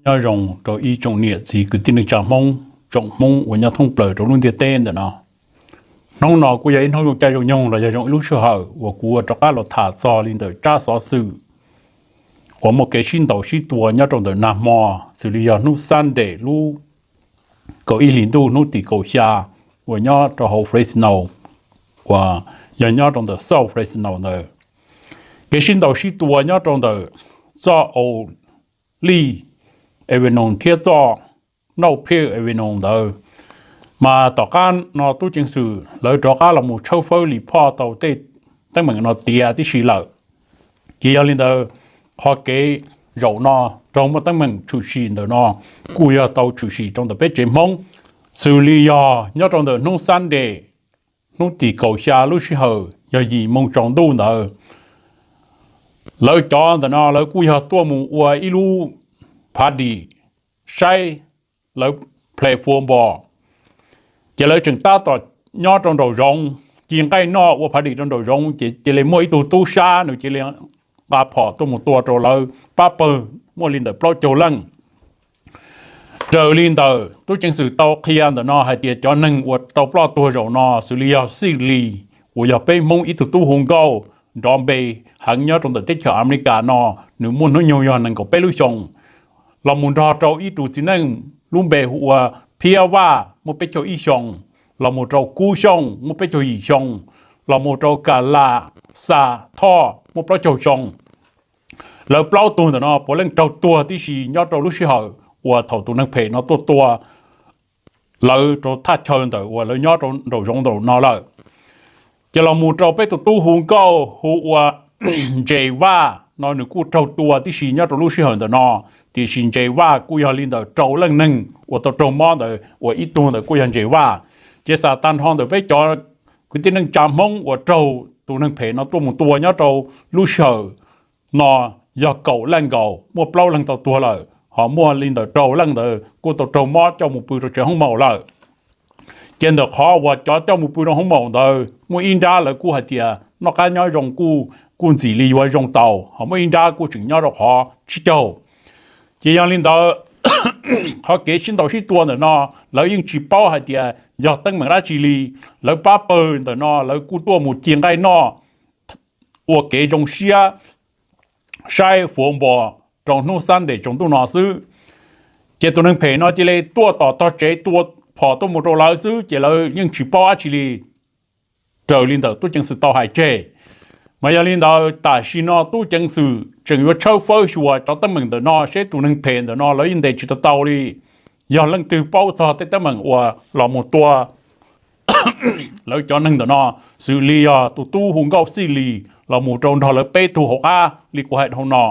Nyob zoo rau ib tsoom niam txiv kwv tij neej tsa Hmoob, tsoom Hmoob uas nyob thoob plaws rau lub ntiaj teb ntawm no. Hnub no kuj yog ib hnub zoo caij zoo nyoog los yog zoo ib lub sij hawm uas kuv ua rov qab los tham txog li ntawm tsab xov xwm uas muaj kev sib ntaus sib tua nyob rau ntawm nag hmo, xws li yog hnub Sunday lub kaum ib hlis ntuj hnub tim kaum xya uas nyob rau hauv Fresno, uas yog nyob rau ntawm South Fresno ntawd. Kev sib ntaus sib tua nyob rau ntawm txoj Olive Avenue thiab txoj North Pearl Avenue ntawd, mas tom qab no tub ceev xwm lawv rov qab los mus tshawb fawb li phoj tau tej teeb meem no tiav tib si lawm. Ces yog li ntawd, qhov kev zaum no raug muaj teeb meem tshwm sim ntawm no kuj yog tau tshwm sim rau ntawm peb tsev Hmoob, xws li yog nyob rau ntawm hnub Sunday, hnub tim kaum xya lub sij hawm yog yim moo tsaus ntuj ntawd, lawv cov ntawm no lawv kuj yog tuaj mus ua ib lub party saib lawv play football. Ces lawv tseem tab tom nyob rau nraum zoov ci nqaij noj ua party rau nraum zoov, ces cia li muaj ib tug tub sab nws cia li nqa phom tuaj mus tua rau lawv pab pawg muaj li ntawm plaub caug leej. Raws li ntawm tub ceev xwm tau qhia ntawm no hais tias cov neeg uas tau ploj tuag zaum no xws li yog Xij Lis, uas yog peb Hmoob ib tug tub hu nkauj nrov npe heev nyob rau ntawm teb chaws Amelikas no, nws muaj hnub nyoog yog nees nkaum peb lub xyoos, los mus nrog rau ib tug txiv neej lub npe hu ua Phiab Vaj muaj peb caug ib xyoos, los mus rau Kub Xyooj muaj peb caug yim xyoo, los mus rau Ka Las Xa Thoj muaj plaub caug xyoo. Lawv plaub tug ntawm no puav leej raug tuag tib si nyob rau lub sij hawm uas thaum tus neeg phem no tuaj tua lawv rau thaj chaw ntawm uas lawv nyob rau nraum zoov ntawm no lawm. Ces los mus rau peb tus tub hu nkauj hu ua Ntses Vaj no nws kuj raug tua tib si nyob rau lub sij hawm ntawm no, tiam sis Ntses Vaj kuj yog li ntawm rau leej neeg uas tau raug mob ntawd uas ib tug ntawd kuj yog Ntses Vaj. Ces xam tag nrho ntawm peb cov kwv tij neej tsa Hmoob uas raug tus neeg phem no tuaj mus tua nyob rau lub sij hawm no yog kaum leej nkaus, muaj plaub leeg tau tuag lawm, ho muaj li ntawm rau leej ntawd kuj tau raug mob coj mus pw rau tsev hoob maum lawm. Ces ntawm qhov uas cov coj mus pw rau hoob maum ntawd muaj ib nrab lawv kuj hais tias noj qab nyob zoo kuj, kuj ntxim li yuav zoo tau, ho muaj ib nrab kuj tseem nyob rau qhov tsib caug. Ces yog li ntawd, qhov kev sib ntaus sib tua ntawm no lawv yeej tsis paub hais tias yog teeb meem dab tsi li. Lawv pab pawg ntawm no lawv kuj tuaj mus ci nqaij noj ua kev zoo siab saib football rau hnub Sunday tsaus ntuj no xwb. Ces tus neeg phem no cia li tuaj tom tog tsev tua phom tuaj mus rau lawv xwb, ces lawv yeej tsis paub dab tsi li, raws li ntawm tub ceev xwm tau hais tseg. Mas yog li ntawd tam sim no tub ceev xwm tseem yuav tshawb fawb xyuas cov teeb meem ntawm no seb tus neeg phem ntawm no lawv yeej ntes tsis tau tau li. Yog leej twg paub txog tej teeb meem uas los mus tua lawv cov neeg ntawm no, xws li yog tus tub hu nkauj Xij Lis los mus rau nrog lawv peb tug hauv qab li kuv hais dhau no,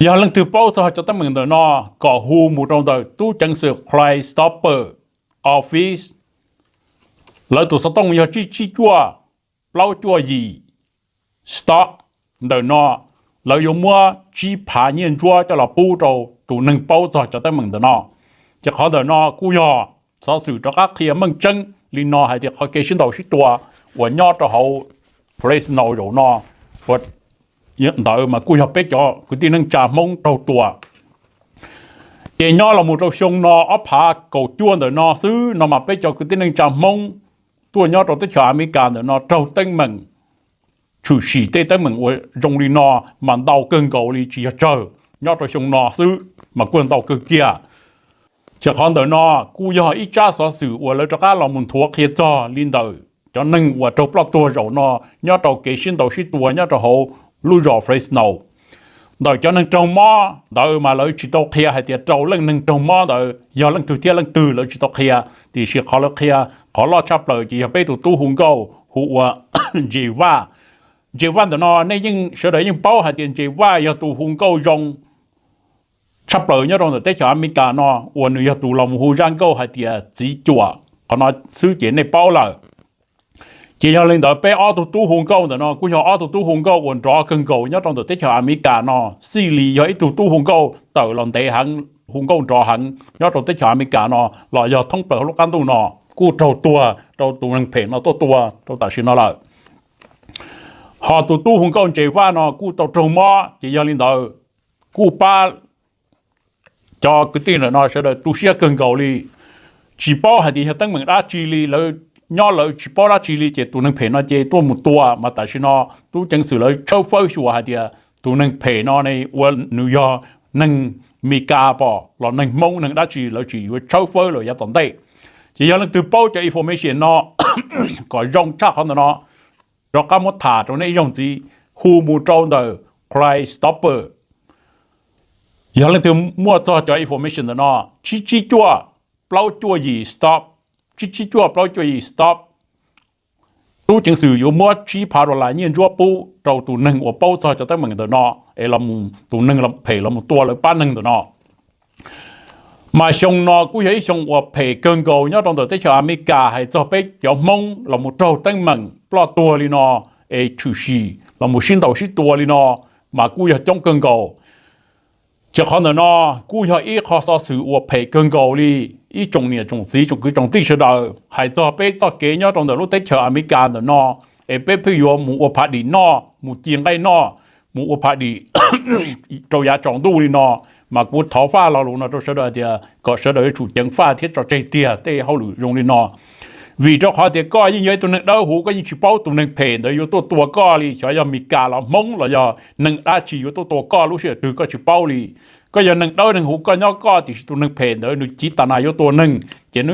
yog leej twg paub txog cov teeb meem ntawm no, kom hu mus rau ntawm tub ceev xwm Crime Stopper Office. Lawv tus xov tooj yog tsib tsib cuaj plaub cuaj yim. Stop ntawm no lawv yuav muab tsib phav nyiaj ntsuab coj los pub rau tus neeg paub txog cov teeb meem ntawm no. Ces qhov ntawm no kuj yog xov xwm rov qab qhia meej tseeb li no hais tias qhov kev sib ntaus sib tua uas nyob rau hauv Fresno zaum no ua ntawd mas kuj yog peb cov kwv tij neej tsa Hmoob raug tua. Ces nyob los mus rau xyoo no ob phav kaum cuaj ntawm no xwb no mas peb cov kwv tij neej tsa Hmoob tuaj nyob rau teb chaws Amelikas ntawm no raug teeb meem tshwm sim tej teeb meem uas zoo li no mas ntau kawg nkaus li tsis yog tsawg nyob rau xyoo no xwb mas kuj ntau kawg kiag. Ces qhov ntawm no kuj yog ib tsab xov xwm uas lawv rov qab los mus nthuav qhia txog li ntawm cov neeg uas raug ploj tuag zaum no nyob rau kev sib ntaus sib tua nyob rau hauv lub zos Fresno. Ntawm cov neeg raug mob ntawd mas lawv tsis tau qhia hais tias rau leej neeg raug mob ntawd yog leej twg thiab leej twg lawv tsis tau qhia, tiam sis qhov lawv qhia qhov loj tshaj plaws ces yog peb tus tub hu nkauj hu ua Ntses Vaj. Ntses Vaj ntawm no nej yeej sawv daws yeej paub hais tias Ntses Vaj yog tus hu nkauj zoo tshaj plaws nyob rau ntawm teb chaws Amelikas no uas nws yog tus los mus hu zaj nkauj hais tias Txiv Cuam, qhov no xwb ces nej paub lawm. Ces yog li ntawd peb ob tug tub hu nkauj ntawm no kuj yog ob tug tub hu nkauj uas nrov kawg nkaus nyob rau ntawm teb chaws Amelikas no. Xij Lis yog ib tug tub hu nkauj tawm los ntev heev, hu nkauj nrov heev nyob rau teb chaws Amelikas no los yog thoob plaws hauv lub qab ntuj no kuj raug tuag rau tus neeg phem no tuaj tua rau tam sim no lawm. Ho tus tub hu nkauj Ntses Vaj no kuj tau raug mob, ces yog li ntawd kuj pab cov kwv tij ntawm no sawv daws tu siab kawg nkaus li, tsis paub hais tias yog teeb meem dab tsi li, lawv nyob lawv tsis paub dab tsi li ces tus neeg phem no ces tuaj mus tua, mas tam sim no tub ceev xwm lawv tshawb fawb xyuas hais tias tus neeg phem no ne ua nws yog neeg Mis Kas pom los neeg Hmoob neeg dab tsi, lawv tsis yuav tshawb fawb los yav tom ntej. Ces yog leej twg paub cov information no kom zoo tshaj qhov ntawm no, rov qab muab tham rau nej ib zaug ntxiv, hu mus rau ntawm Crime Stopper. Yog leej twg muaj txog cov information ntawm no, tsib tsib cuaj plaub cuaj yim stop, tsib tsib cuaj plaub cuaj yim stop, tub ceev xwm yuav muab tsib phav dollar nyiaj ntsuab pub rau tus neeg uas paub txog cov teeb meem ntawm no, es tus neeg phem los mus tua lawv pab neeg ntawm no. Mas xyoo no kuj yog ib xyoo uas phem kawg nkaus nyob rau ntawm teb chaws Amelikas hais txog peb cov Hmoob los mus raug teeb meem ploj tuag li no, es tshwm sim los mus sib ntaus sib tua li no, mas kuj yog coob kawg nkaus. Ces qhov ntawm no kuj yog ib qho xov xwm uas phem kawg nkaus li. Ib tsoom niam tsoom txiv tsoom kwv tsoom tij sawv daws, hais txog peb txoj kev nyob rau ntawm lub teb chaws Amelikas ntawm no, es peb pheej yuav mus ua phav dim noj mus ci nqaij noj, mus ua phav dim rau yav tsaus ntuj li no, mas kuv thov faj lo lus no rau sawv daws tias kom sawv daws yuav tsum ceev faj thiab tso tseg tiag tej hauj lwm zoo li no. Vim rau qhov tias koj yeej yog ib tug neeg dawb huv, koj yeej tsis paub tus neeg phem ntawd yuav tuaj tua koj li, xyov yog Mis Kas los Hmoob los yog neeg dab tsi yuav tuaj tua koj lub sij hawm twg koj tsis paub li. Koj yog neeg dawb neeg huv koj nyob koj, tiam sis tus neeg phem ntawd nws civ tas nas yuav tua neeg, ces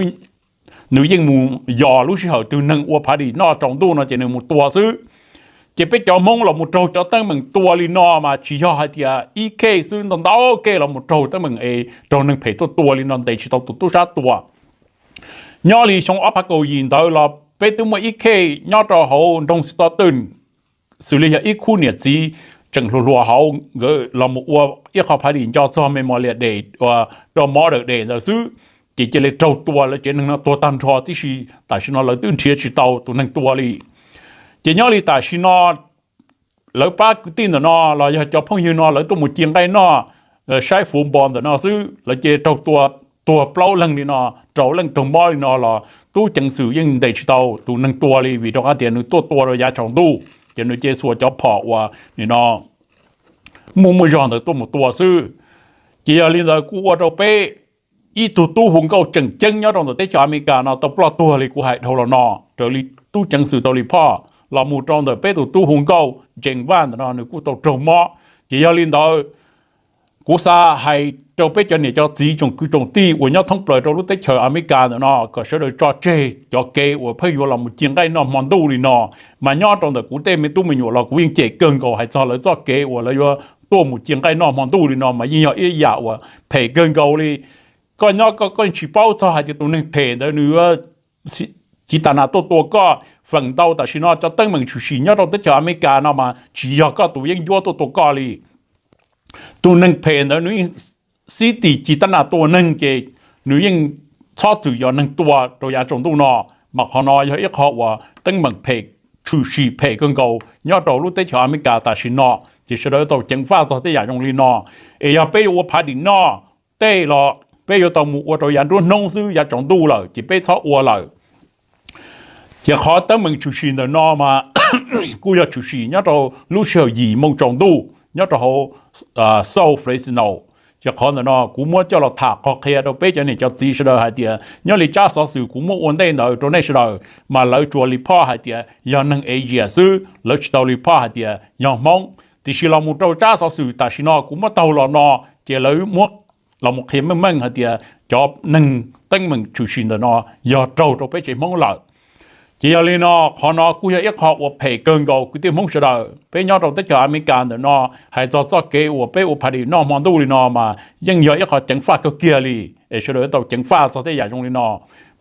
nws yeej mus yos lub sij hawm twg neeg ua phav dim noj tsaus ntuj no ces nws mus tua xwb. Ces peb cov Hmoob los mus raug cov teeb meem tua li no mas tsis yog hais tias ib khej xwb, ntau ntau khej los mus raug teeb meem es raug neeg phem tuaj tua li no ntes tsis tau tus tub sab tua. Nyob li xyoo ob phav kaum yim ntawd los peb twb muaj ib khej nyob rau hauv nroog Stockton, xws li yog ib khub niam txiv tseem hluas hluas hauv, nkawd los mus ua ib qho phav dim nco txog me mos lias des, rau mov daws des ntawd xwb, ces cia li raug tua, lawv tsev neeg no tuag tag nrho tib si. Tam sim no lawv twb nrhiav tsis tau tus neeg tua li. Ces nyob li tam sim no lawv pab kwv tij ntawm no los yog cov phooj ywg no lawv tuaj mus ci nqaij noj saib fuv npo ntawm no xwb, lawv cia li raug tua tuag plaub leeg li no, rau leej raug mob li no los tub ceev xwm yeej ntes tsis tau tus neeg tua li, vim rau qhov tias nws tuaj tua rau yav tsaus ntuj, ces nws cia li xuas cov phom uas nim no muaj muaj zog ntawd tuaj mus tua xwb. Ces yog li ntawd kuj ua rau peb ib tug tub hu nkauj tseem ceeb nyob rau ntawm teb chaws Amelikas no tau ploj tuag li kuv hais dhau los no, raws li tub ceev xwm tau report los mus rau ntawm peb tus tub hu nkauj James Van ntawm no nws kuj tau raug mob. Ces yog li ntawd kuv xav hais rau peb cov niam cov txiv tsoom kwv tsoom tij uas nyob thoob plaws rau lub teb chaws Amelikas ntawm no kom sawv daws tso tseg cov kev uas pheej yuav los mus ci nqaij noj hmo ntuj li no. Mas nyob rau ntawm kuv tej me tub me nyuam los kuv yeej cem kawg nkaus hais txog lawv txoj kev uas lawv yuav tuaj mus ci nqaij noj hmo ntuj li no, mas yeej yog ib yam uas phem kawg nkaus li. Koj nyob koj, koj tsis paub txog hais tias tus neeg phem ntawd nws yuav civ tas nas tuaj tua koj. Feem ntau tam sim no cov teeb meem tshwm sim nyob rau teb chaws Amelikas no mas tsis yog koj tus yeeb ncuab tuaj tua koj li. Tus neeg phem ntawd nws yeej xib tim civ tas nas tua neeg, ces nws yeej txhob txwm yog neeg tua rau yav tsaus ntuj no. Mas qhov no yog ib qho uas teeb meem phem, tshwm sim phem kawg nkaus nyob rau lub teb chaws Amelikas tam sim no, ces sawv daws tau ceev faj txog tej yam zoo li no. Es yog peb yuav ua phav dim noj tej los peb yuav tau mus ua rau yav nruab hnub xwb, yav tsaus ntuj lawm ces peb txhob ua lawm. Ces qhov teeb meem tshwm sim ntawm no mas kuj yog tshwm sim nyob rau lub sij hawm yim moo tsaus ntuj nyob rau hauv South Fresno. Ces qhov ntawm no kuv muab coj los tham qhov qhia rau peb cov niam cov txiv sawv daws hais tias nyob li tsab xov xwm kuv muab ua ntej ntawd rau nej sawv daws, mas lawv tsuas report hais tias yog neeg Asia xwb, lawv tsis tau report hais tias yog Hmoob. Tiam sis los mus rau tsab xov xwm tam sim no kuv muab taug los no, ces lawv muab los mus qhia meej meej hais tias cov neeg teeb meem tshwm sim ntawm no yog raug rau peb tsev Hmoob lawm. Ces yog li no, qhov no kuj yog ib qho uas phem kawg nkaus kwv tij Hmoob sawv daws. Peb nyob rau teb chaws Amelikas ntawm no, hais txog txoj kev uas peb ua phav dim noj hmo ntuj li no mas yeej yog ib qho ceev faj kawg kiag li, es sawv daws yuav tau ceev faj txog tej yam zoo li no.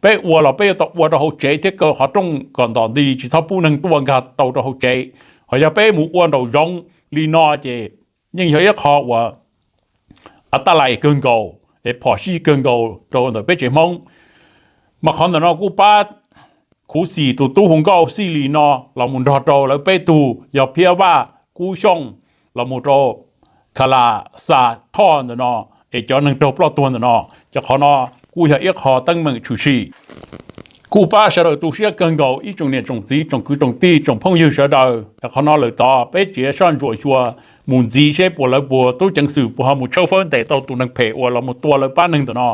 Peb ua los peb yuav tau ua rau hauv tsev thiab kaw qhov rooj kom ntom nti, tsis txhob pub neeg tuaj nkag tau rau hauv tsev. Ho yog peb mus ua nraum zoov li no ces yeej yog ib qho uas a taj lais kawg nkaus, es phom sij kawg nkaus rau ntawm peb tsev Hmoob. Mas qhov ntawm no kuj pab khuv xim tus tub hu nkauj Xij Lis no los mus nrog rau lawv peb tug yog Phiab Vaj, Kub Xyooj, los mus rau Kha Las Xas Thoj ntawm no, es cov neeg raug ploj tuag ntawm no. Ces qhov no kuj yog ib qho teeb meem tshwm sim. Kuj pab sawv daws tu siab kawg nkaus ib tsoom niam tsoom txiv tsoom kwv tsoom tij tsoom phooj ywg sawv daws. Qhov no lawm tod peb tsev soj ntsuam xyuas mus ntxiv seb puas lawv puas tub ceev xwm puas ho mus tshawb fawb ntes tau tus neeg phem uas los mus tua lawv pab neeg ntawm no.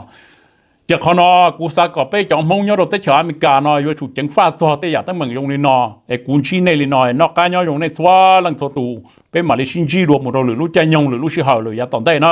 Ces qhov no kuv xav kom peb cov Hmoob nyob rau teb chaws Amelikas no yuav tsum ceev faj txog tej yam teeb meem zoo li no. Es kuv ntsib nej li no, noj qab nyob zoo nej txhua leej txhua tus, peb mam li sib ntsib dua mus rau lwm lub caij nyoog lwm lub sij hawm lawm yav tom ntej na.